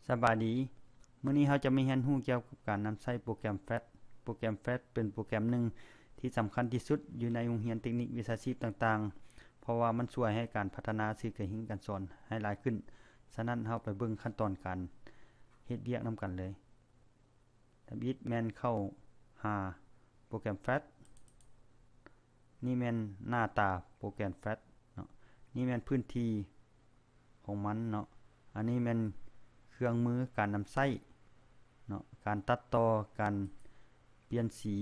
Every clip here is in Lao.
ສະບາຍດີ, ມື້ນີ້ເຮົາຈະມາຮຽນຮູ້ກ່ຽວກັບການນຳໃຊ້ໂປຣແກຣມ Flash. ໂປຣແກຣມ Flash ເປັນໂປຣແກຣມໜຶ່ງທີ່ສຳຄັນທີ່ສຸດຢູ່ໃນໂຮງຮຽນເຕັກນິກວິຊາຊີບຕ່າງໆ ເພາະວ່າມັນຊ່ວຍໃຫ້ການພັດທະນາສື່ການຮຽນການສອນໃຫ້ຫຼາຍຂຶ້ນ. ສະນັ້ນ ເຮົາໄປເບິ່ງຂັ້ນຕອນການເຮັດວຽກນຳກັນເລີຍ. ທຳອິດແມ່ນເຂົ້າຫາໂປຣແກຣມ Flash. ນີ້ແມ່ນໜ້າຕາໂປຣແກຣມ Flash ເນາະ. ນີ້ແມ່ນພື້ນທີ່ຂອງມັນເນາະ. ອັນນີ້ແມ່ນເຄື່ອງມືການນຳໃຊ້ເນາະ, ການຕັດຕໍ່, ການປ່ຽນສີ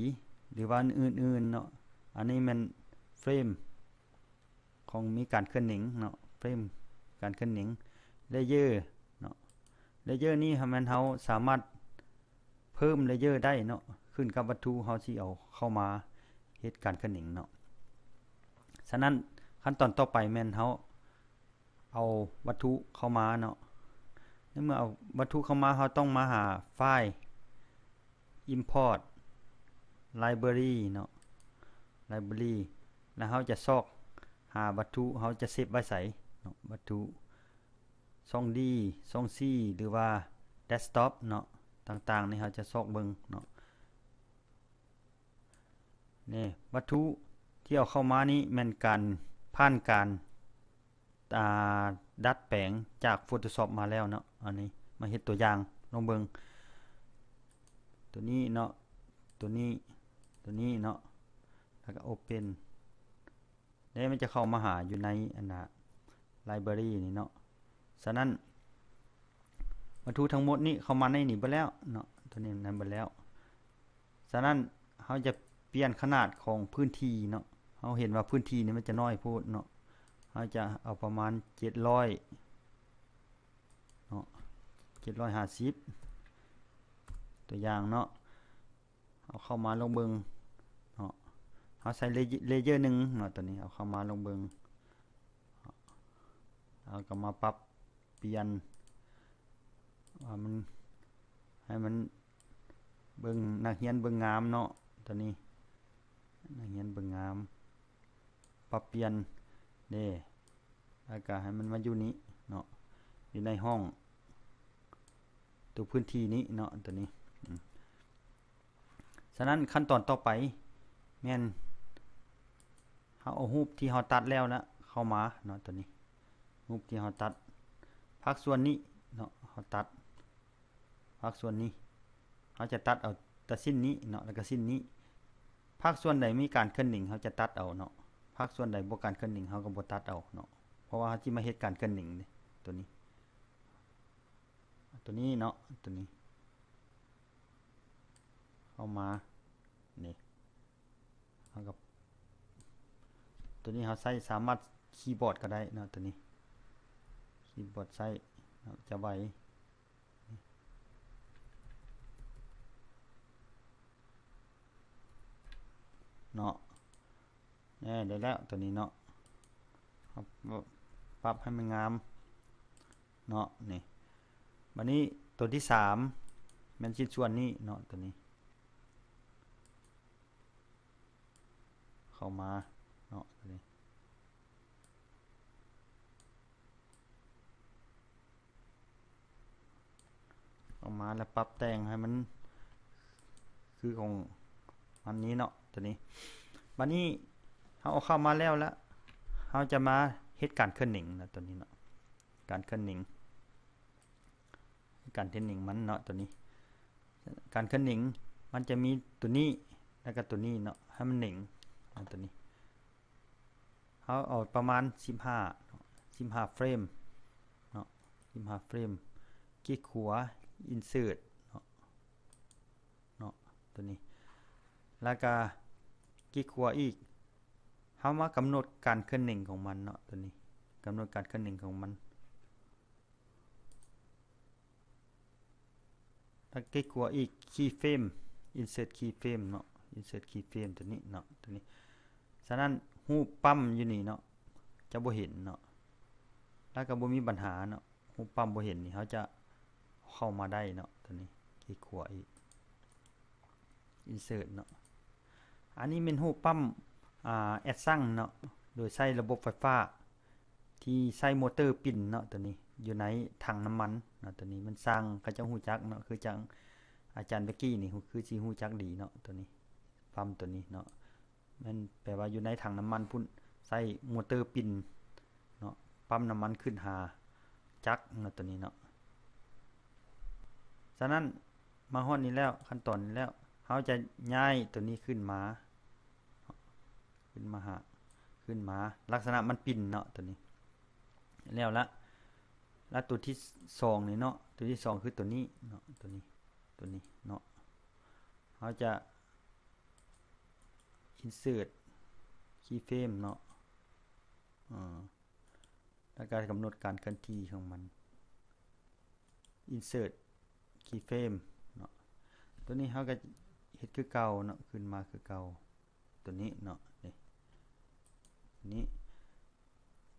ຫຼືວ່າອື່ນໆເນາະ. ອັນນີ້ແມ່ນເຟຣມຂອງມີການເຄື່ອນເໜັງເນາະ, ເຟຣມການເຄື່ອນເໜັງ. Layer ເນາະ, Layer ນີ້ແມ່ນເຮົາສາມາດ ເພີ່ມ layer ໄດ້ເນາະ, ຂຶ້ນກັບວັດຖຸເຮົາຊິເອົາເຂົ້າມາເຮັດການເຄື່ອນເໜັງເນາະ. ສະນັ້ນ ຂັ້ນຕອນຕໍ່ໄປແມ່ນເຮົາເອົາວັດຖຸເຂົ້າມາເນາະ. ໃນເມື່ອເອົາວັດຖຸເຂົ້າມາ ເຮົາຕ້ອງມາຫາໄຟລ໌ Import Library ເນາະ, Library ແລ້ວເຮົາຈະຊອກຫາວັດຖຸເຮົາຈະເຊບໄວ້ໃສເນາະ, ວັດຖຸ ຊ່ອງ D ຊ່ອງ C ຫຼືວ່າ Desktop ເນາະ, ຕ່າງໆນີ້ເຮົາຈະຊອກເບິ່ງເນາະ. ນີ້ ວັດຖຸທີ່ເອົາເຂົ້າມານີ້ແມ່ນການ ຜ່ານການ ອ່າ ດັດແປງຈາກ Photoshop ມາແລ້ວເນາະ. ອັນນີ້ມາເຮັດຕົວຢ່າງລອງເບິ່ງ ຕົວນີ້ເນາະ, ຕົວນີ້ ຕົວນີ້ເນາະ, ແລ້ວກໍ Open ແລ້ວມັນຈະເຂົ້າມາຫາຢູ່ໃນອັນນ່າ Library ນີ້ເນາະ. ສະນັ້ນ ວັດຖຸທັງໝົດນີ້ເຂົ້າມາໃນນີ້ເບິດແລ້ວເນາະ, ຕົວນີ້ນັ້ນເບິດແລ້ວ. ສະນັ້ນ ເຮົາຈະປ່ຽນຂະໜາດຂອງພື້ນທີ່ເນາະ, ເຮົາເຫັນວ່າພື້ນທີ່ນີ້ມັນຈະນ້ອຍໂພດເນາະ, ເຮົາຈະເອົາປະມານເຈັດຮ້ອຍເນາະ, ເຈັດຮ້ອຍຫ້າສິບ ຕົວຢ່າງເນາະ. ເອົາເຂົ້າມາລອງເບິ່ງເນາະ, ເຮົາໃສ່ layer ໜຶ່ງເນາະ, ຕົວນີ້ເອົາເຂົ້າມາລອງເບິ່ງ, ເຮົາກໍມາປັບປ່ຽນວ່າມັນ ໃຫ້ມັນເບິ່ງ ນັກຮຽນເບິ່ງງາມເນາະ, ຕົວນີ້ ນັກຮຽນເບິ່ງງາມ. ປັບປ່ຽນເດ້ ແລ້ວກະໃຫ້ມັນມາຢູ່ນີ້ເນາະ, ຢູ່ໃນຫ້ອງ ຕົວພື້ນທີ່ນີ້ເນາະ ຕົວນີ້. ອືມ ສະນັ້ນ ຂັ້ນຕອນຕໍ່ໄປແມ່ນເຮົາເອົາຮູບທີ່ເຮົາຕັດແລ້ວນະເຂົ້າມາເນາະ, ຕົວນີ້ ຮູບທີ່ເຮົາຕັດ ພາກສ່ວນນີ້ເນາະ, ເຮົາຕັດ ພາກສ່ວນນີ້ ເຮົາຈະຕັດເອົາແຕ່ຊິ້ນນີ້ເນາະ ແລ້ວກໍຊິ້ນນີ້. ພາກສ່ວນໃດມີການເຄື່ອນເໜັງ ເຮົາຈະຕັດເອົາເນາະ, ພາກສ່ວນໃດບໍ່ການເຄື່ອນເໜັງ ເຮົາກໍບໍ່ຕັດເອົາເນາະ, ເພາະວ່າເຮົາຊິມາເຮັດການເຄື່ອນເໜັງເດ້ ຕົວນີ້ ຕົວນີ້ເນາະ, ຕົວນີ້ ເຂົ້າມາ ນີ້ ເຮົາກໍ ຕົວນີ້ເຮົາໃຊ້ ສາມາດຄີບອດກໍໄດ້ເນາະ, ຕົວນີ້ຄີບອດໃຊ້ເນາະ ຈະໄວເນາະ. ແນ່ ໄດ້ແລ້ວຕົວນີ້ເນາະ, ປັບໃຫ້ມັນງາມເນາະ ນີ້. ບາດນີ້ຕົວທີສາມແມ່ນຊິ້ນສ່ວນນີ້ເນາະ, ຕົວນີ້ເຂົ້າມາເນາະ, ຕົວນີ້ເຂົ້າມາແລ້ວປັບແຕ່ງໃຫ້ມັນຄືຂອງມັນນີ້ເນາະ, ຕົວນີ້. ບາດນີ້ເຮົາເອົາເຂົ້າມາແລ້ວລະ ເຮົາຈະມາເຮັດການເຄື່ອນເໜັງນະ ຕົວນີ້ເນາະ, ການເຄື່ອນເໜັງ ການເຄື່ອນເໜັງມັນເນາະ, ຕົວນີ້. ການເຄື່ອນເໜັງມັນຈະມີຕົວນີ້ ແລ້ວກໍຕົວນີ້ເນາະ, ໃຫ້ມັນເໜັງເນາະ, ຕົວນີ້. ເຮົາເອົາປະມານສິບຫ້າເນາະ, ສິບຫ້າເຟຣມເນາະ, ສິບຫ້າເຟຣມ. ຄລິກຂວາ Insert ເນາະ, ເນາະ ຕົວນີ້. ແລ້ວກໍຄລິກຂວາອີກ, ເຮົາມາກຳນົດການເຄື່ອນເໜັງຂອງມັນເນາະ, ຕົວນີ້. ກຳນົດການເຄື່ອນເໜັງຂອງມັນ. ແລ້ວຄລິກຂວາອີກ Keyframe, Insert Keyframe ເນາະ, Insert Keyframe ຕົວນີ້ເນາະ, ຕົວນີ້. ສະນັ້ນ ຮູບປ້ຳຢູ່ນີ້ເນາະ ຈະບໍ່ເຫັນເນາະ, ແລ້ວກໍບໍ່ມີບັນຫາເນາະ, ຮູບປ້ຳບໍ່ເຫັນນີ້ ເຮົາຈະເຂົ້າມາໄດ້ເນາະ, ຕົວນີ້. ຄລິກຂວາອີກ Insert ເນາະ. ອັນນີ້ແມ່ນຮູບປ້ຳ ອາ ແອັດຊັງເນາະ, ໂດຍໃຊ້ລະບົບໄຟຟ້າ ທີ່ໃຊ້ມໍເຕີປິ່ນເນາະ ຕົວນີ້, ຢູ່ໃນຖັງນ້ຳມັນເນາະ. ໂຕນີ້ມັນຊ່າງເຂົາເຈົ້າຮູ້ຈັກເນາະ ຄືຈັ່ງອາຈານເບັກກີ້ນີ້ ຄືຊິຮູ້ຈັກດີເນາະ. ໂຕນີ້ ປ້ຳໂຕນີ້ເນາະ ແມ່ນແປວ່າຢູ່ໃນຖັງນ້ຳມັນພຸ້ນ ໃຊ້ມໍເຕີປິ່ນເນາະ ປ້ຳນ້ຳມັນຂຶ້ນຫາຈັກເນາະ ໂຕນີ້ເນາະ. ສະນັ້ນ ມາຮອດນີ້ແລ້ວ ຂັ້ນຕອນນີ້ແລ້ວ ເຮົາຈະຍ້າຍໂຕນີ້ຂຶ້ນມາ ຂຶ້ນມາຫາ ຂຶ້ນມາ ລັກສະນະມັນປິ່ນເນາະ ໂຕນີ້. ແລ້ວລະ ລະໂຕທີສອງນີ້ເນາະ ໂຕທີສອງຄືໂຕນີ້ເນາະ ໂຕນີ້ ໂຕນີ້ເນາະ ເຮົາຈະ insert keyframe ເນາະ ເອີ ແລ້ວກໍກຳນົດການເຄື່ອນທີ່ຂອງມັນ insert keyframe ເນາະ. ໂຕນີ້ເຮົາກໍເຮັດຄືເກົ່າເນາະ ຂຶ້ນມາຄືເກົ່າ ໂຕນີ້ເນາະ ນີ້ ນີ້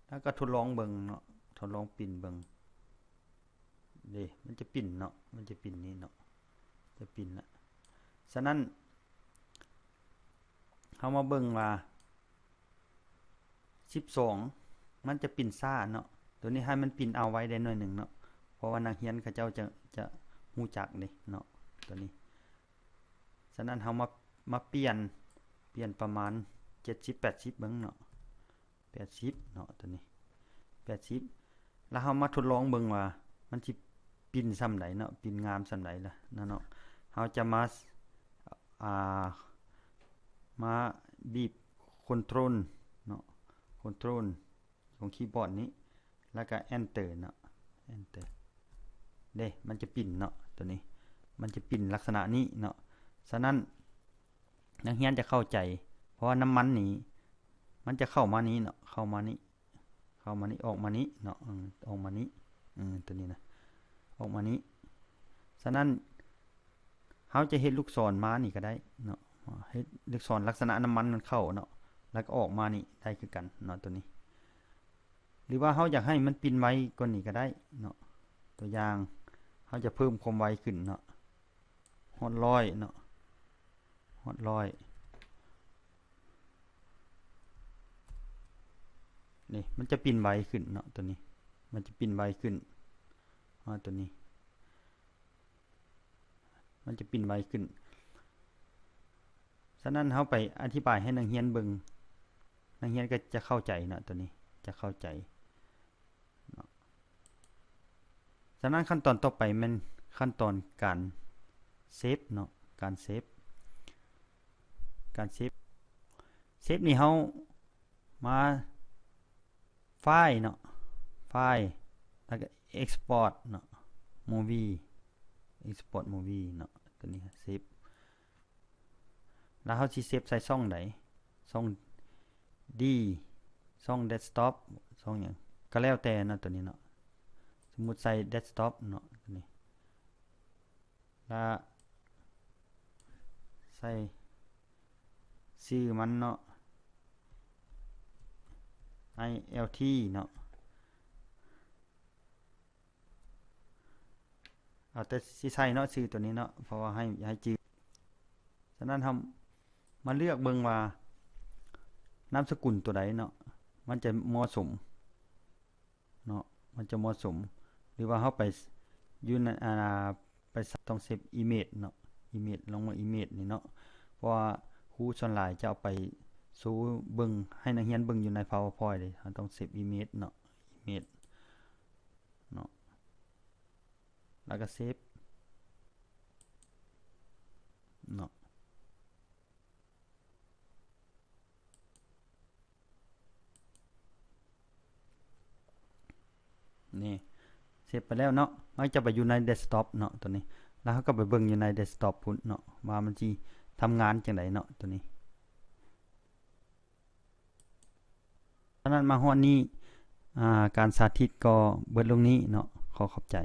ແລ້ວກໍທົດລອງເບິ່ງເນາະ ທົດລອງປິ່ນເບິ່ງ ເດ້ ມັນຈະປິ່ນເນາະ ມັນຈະປິ່ນນີ້ເນາະ ຈະປິ່ນລະ. ສະນັ້ນ ເຮົາມາເບິ່ງວ່າ ສິບສອງ ມັນຈະປິ່ນຊ້າເນາະ ໂຕນີ້ໃຫ້ມັນປິ່ນເອົາໄວ້ໄດ້ໜ້ອຍໜຶ່ງເນາະ ເພາະວ່ານັກຮຽນເຂົາເຈົ້າຈະ ຈະຮູ້ຈັກເດ້ເນາະ ໂຕນີ້. ສະນັ້ນເຮົາມາ ມາປ່ຽນ ປ່ຽນປະມານເຈັດສິບ ແປດສິບເບິ່ງເນາະ ແປດສິບເນາະ ໂຕນີ້ ແປດສິບ ແລ້ວເຮົາມາທົດລອງເບິ່ງວ່າມັນຊິປິ່ນສ່ຳໃດເນາະ ປິ່ນງາມສ່ຳໃດລະນະເນາະ. ເຮົາຈະມາ ອ່າ ມາບີບ control ເນາະ control ຂອງຄີບອດນີ້ ແລ້ວກໍ enter ເນາະ enter ເດ້ ມັນຈະປິ່ນເນາະ ໂຕນີ້ ມັນຈະປິ່ນລັກສະນະນີ້ເນາະ. ສະນັ້ນ ນັກຮຽນຈະເຂົ້າໃຈ ເພາະວ່ານ້ຳມັນນີ້ ມັນຈະເຂົ້າມານີ້ເນາະ ເຂົ້າມານີ້ ເຂົ້າມານີ້ ອອກມານີ້ເນາະ ເອີ ອອກມານີ້ ເອີ ໂຕນີ້ນະ ອອກມານີ້. ສະນັ້ນ ເຮົາຈະເຮັດລູກສອນມານີ້ກໍໄດ້ເນາະ ເຮັດລູກສອນລັກສະນະນ້ຳມັນມັນເຂົ້າເນາະ ແລ້ວກໍອອກມານີ້ໄດ້ຄືກັນເນາະ ໂຕນີ້. ຫຼືວ່າເຮົາຢາກໃຫ້ມັນປິ່ນໄວກວ່ານີ້ກໍໄດ້ເນາະ ຕົວຢ່າງ ເຮົາຈະເພີ່ມຄວາມໄວຂຶ້ນເນາະ ຮອດຮ້ອຍເນາະ ຮອດຮ້ອຍ ນີ້ ມັນຈະປິ່ນໄວຂຶ້ນເນາະ ໂຕນີ້ ມັນຈະປິ່ນໄວຂຶ້ນ ຮອດໂຕນີ້ ມັນຈະປິ່ນໄວຂຶ້ນ. ສະນັ້ນ ເຮົາໄປອະທິບາຍໃຫ້ນັກຮຽນເບິ່ງ ນັກຮຽນກໍຈະເຂົ້າໃຈເນາະ ໂຕນີ້ ຈະເຂົ້າໃຈເນາະ. ສະນັ້ນ ຂັ້ນຕອນຕໍ່ໄປແມ່ນຂັ້ນຕອນການເຊບເນາະ ການເຊບ ການເຊບ ເຊບນີ້ເຮົາມາ ໄຟລ໌ເນາະ ໄຟລ໌ ແລ້ວກໍ export ເນາະ movie export movie ເນາະ ຕົວນີ້ເຊບ ແລ້ວເຮົາຊິເຊບໃສ່ຊ່ອງໃດ ຊ່ອງ D ຊ່ອງ desktop ຊ່ອງຫຍັງກໍແລ້ວແຕ່ເນາະ ຕົວນີ້ເນາະ ສົມມຸດໃສ່ desktop ເນາະ ຕົວນີ້ ລະໃສ່ຊື່ມັນເນາະ ILT ເນາະ ເອົາແຕ່ຊິໃສ່ເນາະ ຊື່ຕົວນີ້ເນາະ ເພາະວ່າໃຫ້ ໃຫ້ຈື່. ສະນັ້ນເຮົາມາເລືອກເບິ່ງວ່ານາມສະກຸນຕົວໃດເນາະ ມັນຈະເໝາະສົມ ເນາະ ມັນຈະເໝາະສົມ ຫຼືວ່າເຮົາໄປຢູ່ໃນ ອ່າ ໄປ ຕ້ອງເຊບ image ເນາະ image ລອງເບິ່ງ image ນີ້ເນາະ ເພາະວ່າຄູສ່ວນຫຼາຍຈະເອົາໄປໂຊເບິ່ງ ໃຫ້ນັກຮຽນເບິ່ງຢູ່ໃນ PowerPoint ເດ້ ເຮົາຕ້ອງເຊບ image ເນາະ image ເນາະ ແລ້ວກໍເຊບເນາະ. ນີ້ ເຊບໄປແລ້ວເນາະ ມັນຈະໄປຢູ່ໃນ desktop ເນາະ ຕົວນີ້ ແລ້ວເຮົາກໍໄປເບິ່ງຢູ່ໃນ desktop ພຸ້ນເນາະ ວ່າມັນຊິທຳງານຈັ່ງໃດເນາະ ຕົວນີ້. ສະນັ້ນມາຮອດນີ້ ອ່າ ການສາທິດກໍເບິດລົງນີ້ເນາະ ຂໍຂອບໃຈ.